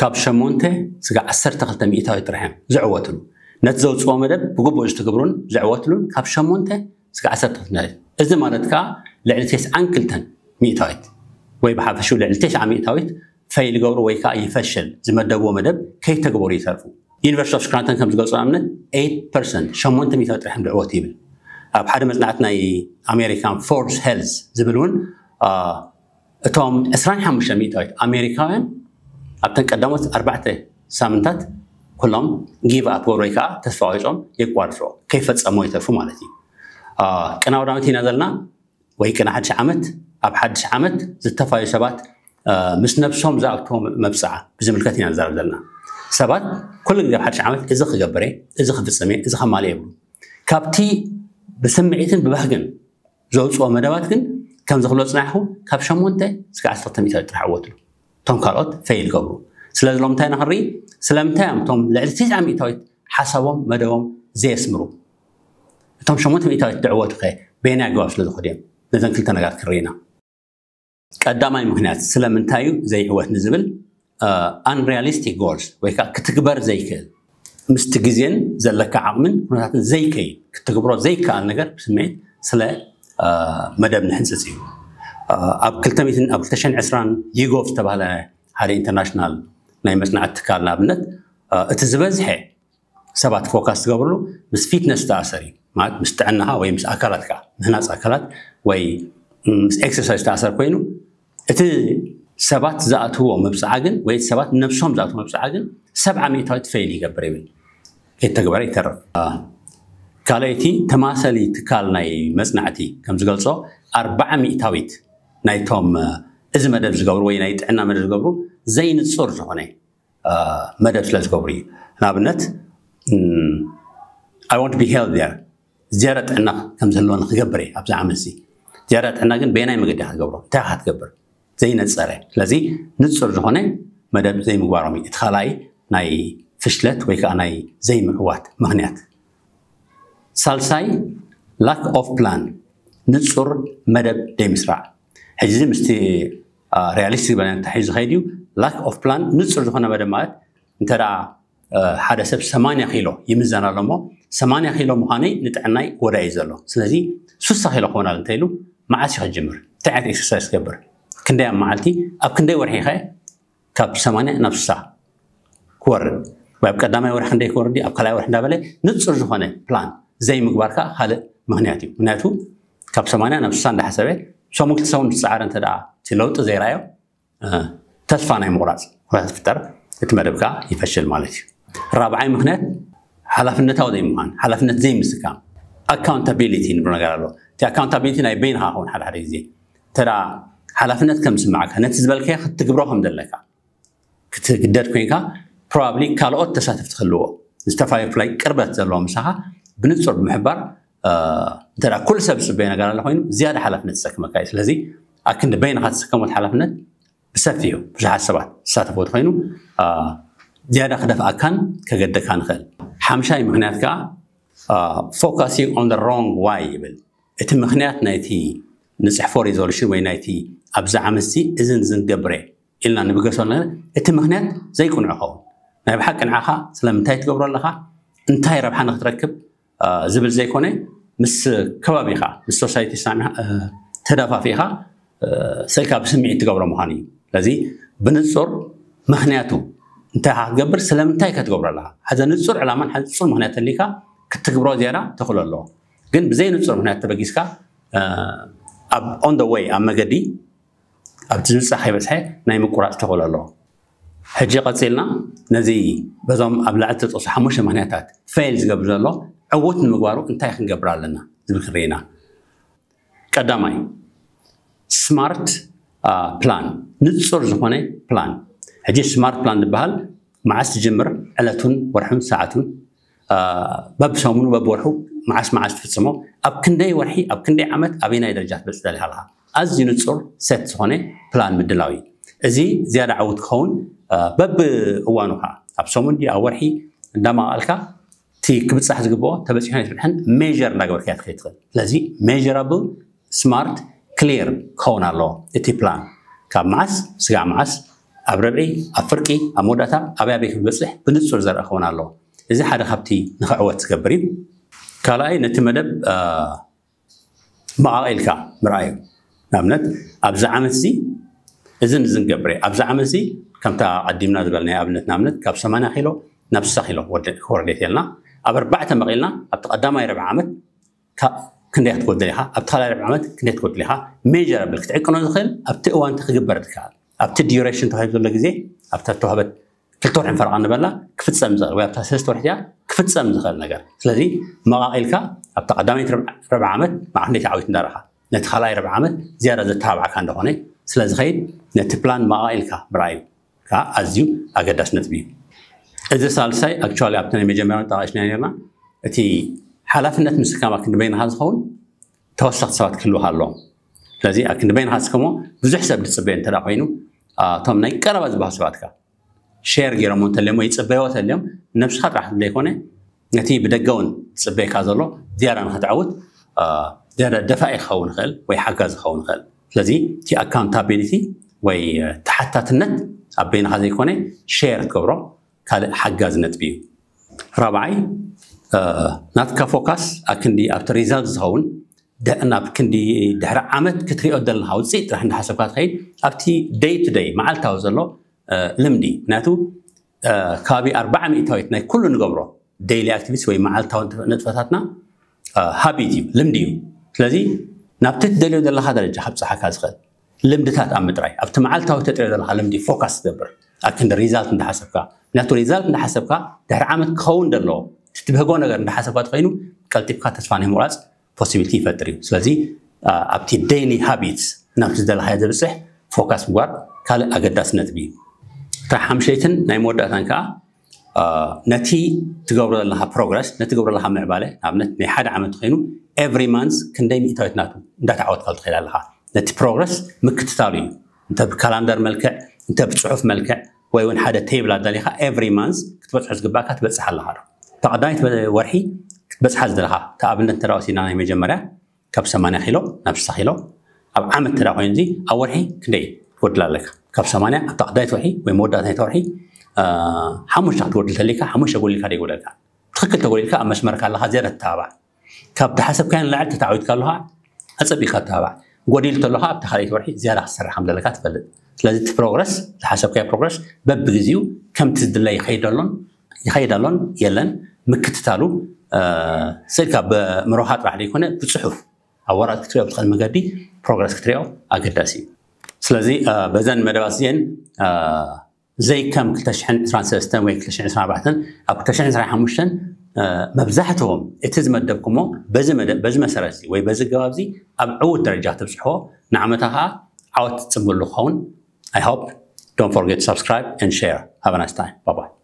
ካብ ሸሞንተ ስጋ ዓሰርተ ክልተ ሚእታዊት ጥራሕ እዮም ዝዕወትሉ። ነቲ ዘውፅኦ መደብ ብግቡእ ዝትግብሩን ዝዕወትሉን ካብ ሸሞንተ ስጋ ዓሰርተ ክልተ ሚእታዊት። እዚ ማለት ከዓ ልዕሊ ተስዓን ክልተን ሚእታዊት ወይ ብሓፈሽኡ ልዕሊ ተስዓ ሚእታዊት ፈይል ይገብሩ ወይ ከዓ ይፈሽል፣ ዝመደብዎ መደብ ከይተግበሩ ይተርፉ። ዩኒቨርሲቲ ኦፍ ስክራንተን ከም ዝገልጾ ኣብነት ኤይት ፐርሰንት ሸሞንተ ሚእታዊት ጥራሕ እዮም ዝዕወቱ ይብል። ኣብ ሓደ መጽናዕቲ ናይ ኣሜሪካን ፎርስ ሄልዝ ዝብል እውን እቶም ዕስራን ሓሙሽተ ሚእታዊት ኣሜሪካውያን ኣብተን ቀዳሞት ኣርባዕተ ሳምንታት ኩሎም ጊቭ ኣፕ ገብሩ ወይ ከዓ ተስፋ ቆሪጾም የቋርጾ፣ ከይፈጸሞ ይተርፉ ማለት እዩ። ቅናውዳዊት ኢና ዘለና ወይ ቅና ሓድሽ ዓመት። ኣብ ሓድሽ ዓመት ዝተፋዩ ሰባት ምስ ነብሶም ዝኣትዎ መብፅዓ ብዝምልከት ኢና ንዛረብ ዘለና። ሰባት ኩሉ ግዜ ኣብ ሓድሽ ዓመት እዚ ክገብር እየ፣ እዚ ክፍፅም እየ፣ እዚ ከማልእ የብሉ። ካብቲ ብስምዒትን ብባህግን ዘውፅኦ መደባት ግን ከምዚ ክብሎ ፅናሕኩ ካብ ሸሞንተ እስከ ዓሰርተ ሚእታዊት ጥራሕ ዕወትሉ። እቶም ካልኦት ፈይል ገብሩ። ስለዚ ሎም እንታይ ንክርኢ? ስለምንታይ እዮም እቶም ልዕሊ ተስዓ ሚእታዊት ሓሳቦም መደቦም ዘየስምሩ? እቶም ሸሞንተ ሚእታዊት ዝዕወቱ ከ በየናይ ኣገባብ ስለ ዝኸዱ እዮም? ነዘን ክልተ ነገራት ክርኢና። ቀዳማይ ምክንያት ስለምንታይ እዩ ዘይዕወት ንዝብል፣ unrealistic goals ወይ ከዓ ክትግበር ዘይክእል፣ ምስቲ ግዜን ዘለካ ዓቕምን ኩነታትን ዘይከይድ ክትግብሮ ዘይከኣል ነገር ብስምዒት ስለ መደብ ንሕንፅፅ እዩ። ኣብ ክልተ ሚእትን ኣብ ክልተ ሽሕን ዕስራን ዩጎቭ ዝተባህለ ሓደ ኢንተርናሽናል ናይ መፅናዕቲ ትካል ንኣብነት እቲ ዝበዝሐ ሰባት ፎካስ ዝገብርሉ ምስ ፊትነስ ዝተኣሰር እዩ። ማለት ምስ ጥዕናኻ ወይ ምስ ኣካላትካ ምህናፅ ኣካላት ወይ ምስ ኤክሰርሳይዝ ዝተኣሰር ኮይኑ እቲ ሰባት ዝኣትዎ መብፅዓ ግን ወይ እቲ ሰባት ነብሶም ዝኣትዎ መብፅዓ ግን ሰብዓ ሚእታዊት ፈይል ይገብር ይብል። ከይተግበረ ይተርፍ። ካልኣይቲ ተማሰሊ ትካል ናይ መፅናዕቲ ከም ዝገልፆ ኣርባዓ ሚእታዊት ናይቶም እዚ መደብ ዝገብሩ ወይ ናይ ጥዕና መደብ ዝገብሩ ዘይንፁር ዝኾነ መደብ ስለ ዝገብሩ እዩ። ንኣብነት I want to be healthier፣ ዝያዳ ጥዕና ከም ዘለወኒ ክገብር እየ ኣብዚ ዓመት እዚ። ዝያዳ ጥዕና ግን በየናይ መገዲ ክትገብሮ፣ እንታይ ክትገብር ዘይነፀረ። ስለዚ ንፁር ዝኾነ መደብ ዘይምግባሮም እዩ እቲ ካልኣይ ናይ ፍሽለት ወይ ከዓ ናይ ዘይምዕዋት ምክንያት። ሳልሳይ lack of plan፣ ንፁር መደብ ዘይምስራዕ። ሕጂ እዚ ምስቲ ሪያሊስቲክ ዝበለ ተታሒዙ ዝኸይድ እዩ። Lack of plan፣ ንፁር ዝኾነ መደብ ማለት እንተ ሓደ ሰብ ሰማንያ ኪሎ ይምዘን ኣሎ እሞ ሰማንያ ኪሎ ምዃነይ ንጥዕናይ ጎዳኢ ዘሎ፣ ስለዚ ሱሳ ኪሎ ክኾን ኣሎ እንተኢሉ መዓስ እዩ ክጅምር? እንታይ ዓይነት ኤክሰርሳይዝ ክገብር? ክንደይ ኣብ መዓልቲ? ኣብ ክንደይ ወርሒ ከ ካብ ሰማንያ ናብ ሱሳ ክወርድ? ወይ ኣብ ቀዳማይ ወርሒ ክንደይ ክወርድ እዩ? ኣብ ካልኣይ ወርሒ እንዳበለ ንፁር ዝኾነ ፕላን ዘይምግባር ከዓ ካልእ ምክንያት እዩ። ምክንያቱ ካብ ሰማንያ ናብ ሱሳ እንዳሓሰበ ሰሙን ክልተ ሰሙን ምስ ፀዓረ እንተ እቲ ለውጢ ዘይረኣዮ ተስፋ ናይ ምቑራፅ ኩነታት ይፍጠር፣ እቲ መደብ ከዓ ይፈሽል ማለት እዩ። ራብዓይ ምክንያት ሓላፍነታዊ ዘይምዃን፣ ሓላፍነት ዘይምስካም፣ ኣካውንታቢሊቲ ንብሎ ነገር ኣሎ። እቲ ኣካውንታቢሊቲ ናይ በይንኻ ክኸውን ሓደ ሓደ ግዜ እንተ ሓላፍነት ከም ዝስማዓካ ነቲ ዝበልካዮ ክትትግብሮ ከም ዘለካ ክትግደድ ኮይንካ ፕሮባብሊ ካልኦት ተሳተፍቲ ክህልዎ ዝተፈላለዩ ፍላይ ቅርበት ዘለዎ ምሳኻ ብንፁር ብምሕባር እንተ ኩሉ ሰብ ዝፅበዮ ነገር ኣሎ ኮይኑ ዝያዳ ሓላፍነት ዝሰክመካ እዩ። ስለዚ ኣክንዲ በይንኻ ትስከሞት ሓላፍነት ብሰፊሑ ብዙሓት ሰባት ዝሳተፍዎ ኮይኑ ዝያዳ ክደፍኣካን ከገደካ ንኽእል። ሓምሻይ ምክንያት ከዓ focusing on the wrong why ይብል። እቲ ምክንያት ናይቲ ንፅሕፎ ሪዞሉሽን ወይ ናይቲ ኣብዚ ዓመት እዚ እዝን ዝንገብረ ኢልና ንብገሶ ነገር እቲ ምክንያት ዘይቅኑዕ ኸውን ናይ ብሓቂ ንዓኻ ስለምንታይ ትገብሮ ኣለኻ እንታይ ረብሓ ንክትረክብ ዝብል ዘይኮነ ምስ ከባቢኻ ምስ ሶሳይቲ ተዳፋፊኻ ስእልካ ብስምዒት ትገብሮ ምዃኑ እዩ። ስለዚ ብንፁር ምክንያቱ እንታይ ክትገብር ስለምንታይ ከትገብሮ ኣለካ ሓደ ንፁር ዕላማን ሓደ ንፁር ምክንያት ተሊካ ክትትግብሮ ዝያዳ ተኽእሎ ኣለዎ። ግን ብዘይ ንፁር ምክንያት ተበጊስካ ኣብ on the way ኣብ መገዲ ኣብቲ ዝብፃ ከይበፅሐ ናይ ምቁራፅ ተኽእሎ ኣለዎ። ሕጂ ቀፂልና ነዚ በዞም ኣብ ላዕሊ ተጠቕሱ ሓሙሽተ ምክንያታት ፌል ዝገብር ዘሎ ዕውት ንምግባሩ እንታይ ክንገብር ኣለና ዝብል ክንርኢ ኢና። ቀዳማይ ስማርት ፕላን፣ ንፁር ዝኾነ ፕላን። ሕጂ ስማርት ፕላን ዝበሃል መዓስ ትጅምር፣ ዕለቱን ወርሑን ሰዓቱን፣ በብሰሙኑ በብወርሑ መዓስ መዓስ ትፍፅሞ፣ ኣብ ክንደይ ወርሒ ኣብ ክንደይ ዓመት ኣበይናይ ደረጃ ትበፅሕ ደሊኻ ኣለኻ፣ ኣዝዩ ንፁር ሴት ዝኾነ ፕላን ምድላው እዩ። እዚ ዝያዳ ዕውት ክኸውን በብእዋኑ ከዓ ኣብ ሰሙን ድዩ ኣብ ወርሒ እንዳማቐልካ እቲ ክብፃሕ ዝግብኦ ተበፂሑ ናይ ትብልሐን ሜር እንዳገበርካያ ትኸይድ ትኽእል። ስለዚ ሜራብል ስማርት ክሊር ክኸውን ኣለዎ እቲ ፕላን ካብ መዓስ ስጋዕ መዓስ ኣብ ረብዒ፣ ኣብ ፍርቂ፣ ኣብ መወዳእታ ኣበይ ኣበይ ክበፅሕ ብንፁር ዘርኢ ክኸውን ኣለዎ። እዚ ሓደ ካብቲ ንክዕወት ዝገብር እዩ። ካልኣይ፣ ነቲ መደብ መቓቒልካ ምርኣዩ። ንኣብነት ኣብዚ ዓመት እዚ እዝን እዝን ገብረ ኣብዚ ዓመት እዚ ከምታ ቀዲምና ዝበልናዮ ኣብነት ንኣብነት ካብ ሰማንያ ኪሎ ናብ ስሳ ኪሎ ክወርድ የልና። ኣብ ኣርባዕተ መቒልና ኣብቲ ቀዳማይ ረብዓ ዓመት ክንደይ ክትጎድል ኢኻ፣ ኣብቲ ካልኣይ ረብዓ ዓመት ክንደይ ክትጎድል ኢኻ። ሜጀረብል ክትዕቅኖ ዝኽእል ኣብቲ እዋንቲ ክግበር ትከኣል ኣብቲ ዲዩሬሽን ተባሂሉ ዘሎ ግዜ ኣብታ ተዋህበት ክልተ ወርሒ ፈረቓ ንበላ ክፍፀም ዝኽእል ወይ ኣብታ ሰለስተ ወርሒ እያ ክፍፀም ዝኽእል ነገር። ስለዚ መቓቒልካ ኣብታ ቀዳመይቲ ረብዓ ዓመት ማዕረ ክንደይ ተዓዊት እንዳረኻ ነቲ ካልኣይ ረብዓ ዓመት ዝያዳ ዘተባብዓካ እንደኾነ ስለዝኸይድ ነቲ ፕላን መቓቒልካ ምርኣዩ ከዓ ኣዝዩ ኣገዳሲ ነጥቢ እዩ። እዚ ሳልሳይ ኣክቹዋሊ ኣብቲ ናይ መጀመርያ ጠቓሽና ነርና እቲ ሓላፍነት ምስካማ ክንዲ በይንኻ ዝኸውን ተወሰኽቲ ሰባት ክህልውካ ኣለዎም። ስለዚ ኣብ ክንዲ በይንኻ ዝስከሞ ብዙሕ ሰብ ዝፅበዮ እንተ ኮይኑ እቶም ናይ ቀረባ ዝበሃሉ ሰባትካ ሼር ገይሮም እንተልዮም ወይ ይፅበይዎ ተልዮም ነብስኻ ጥራሕ ዘይኮነ ነቲ ብደገ እውን ዝፅበየካ ዘሎ ዝያዳ ንክትዓውት ዝያዳ ደፋኢ ክኸውን ይኽእል ወይ ሓጋዚ ክኸውን ይኽእል። ስለዚ እቲ ኣካውንታቢሊቲ ወይ ተሓታትነት ኣብ በይንኻ ዘይኮነ ሼር ክትገብሮ ካልእ ሓጋዚ ነጥቢ እዩ። ራብዓይ ናትካ ፎካስ ኣክንዲ ኣብቲ ሪዛልት ዝኸውን ናብ ክንዲ ድሕሪ ዓመት ክትሪኦ ዘለካ ውፅኢት ጥራሕ እንዳሓሰብካ ትኸይድ ኣብቲ ደይ ቱ ደይ መዓልታዊ ዘሎ ልምዲ። ምክንያቱ ከባቢ ኣርባዓ ሚእታዊት ናይ ኩሉ ንገብሮ ዴይሊ ኣክቲቪቲስ ወይ መዓልታዊ ንጥፈታትና ሃቢት እዩ፣ ልምዲ እዩ። ስለዚ ናብቲ ትደልዮ ዘለካ ደረጃ ከብፅሓካ ዝኽእል ልምድታት ኣብ ምጥራይ ኣብቲ መዓልታዊ ተጥርዮ ዘለካ ልምዲ ፎካስ ትገብር ኣክንዲ ሪዛልት እንዳሓሰብካ። ምክንያቱ ሪዛልት እንዳሓሰብካ ድሕሪ ዓመት ክኸውን ዘለዎ ትትብህጎ ነገር እንዳሓሰብካ ተኮይኑ ቀልጢፍካ ተስፋ ናይ ምቁራፅ ፖሲቢሊቲ ይፈጥር እዩ። ስለዚ ኣብቲ ዴይሊ ሃቢትስ ናብቲ ዝደለካዮ ዘብፅሕ ፎካስ ምግባር ካልእ ኣገዳሲ ነጥቢ እዩ። እታ ሓምሸይትን ናይ መወዳእታን ከዓ ነቲ ትገብሮ ዘለካ ፕሮግረስ ነቲ ትገብሮ ዘለካ ምዕባለ ንኣብነት ናይ ሓደ ዓመት ኮይኑ ኤቭሪ ማንስ ክንደይ ሚእታዊት ናቱ እንዳተዓወትካሉ ትኸይድ ኣለካ። ነቲ ፕሮግረስ ምክትታሉ እዩ። እንተ ብካላንደር መልክዕ እንተ ብፅሑፍ መልክዕ ወይ እውን ሓደ ቴብል ኣዳሊካ ኤቭሪ ማንስ ክትበፅሖ ዝግባእካ ትበፅሕ ኣለካ ዶ? እታ ቀዳመይቲ ወርሒ ክትበፅሓ ዝደለካ እታ ኣብነት እንተ ወሲድና ናይ መጀመርያ ካብ ሰማንያ ኪሎ ናብ ስሳ ኪሎ ኣብ ዓመት እንተ ኮይኑ እዚ ኣብ ወርሒ ክንደይ ትጎድል ኣለካ? ካብ ሰማንያ ኣብታ ቀዳመይቲ ወርሒ ወይ መወዳእታ ናይቲ ወርሒ ሓሙሽተ ክትጎድል ተሊካ ሓሙሽተ ጎዲልካ ደይጎደልካ ትኽክል ተጎዲልካ ኣብ መስመርካ ኣለካ ዝያዳ ትተባባዕ ካብ ዝሓሰብካዮ ንላዕሊ ተታዓዊትካ ኣለካ ኣፀቢቕካ ተባባዕ ጎዲል ተሎካ ኣብታ ካልኣይቲ ወርሒ ዝያዳ ክትሰርሕ ከም ዘለካ ትፈልጥ። ስለዚ እቲ ፕሮግረስ ዝሓሰብካዮ ፕሮግረስ በብግዜኡ ከምቲ ዝድለ ይኸይድ ኣሎን ይኸይድ ኣሎን የለን ምክትታሉ ስእልካ ብምሮኻ ጥራሕ ዘይኮነ ብፅሑፍ ኣብ ወረቐት ክትሪኦ ብትኽእል መገዲ ፕሮግረስ ክትሪኦ ኣገዳሲ እዩ። ስለዚ በዘን መደባት እዚአን ዘይከም ክልተ ሽሕን ዕስራን ሰለስተን ወይ ክልተ ሽሕን ዕስራን ኣርባዕተን ኣብ ክልተ ሽሕን ዕስራን ሓሙሽተን መብዛሕትኦም እቲ ዝመደብኩሞ በዚ መሰረት ወይ በዚ ገባብ እዚ ኣብ ዕዉት ደረጃ ትብፅሕዎ ንዓመታ ከዓ ዓወት ትፅምብሉ ክኸውን I hope don't forget to subscribe and share have a nice time bye bye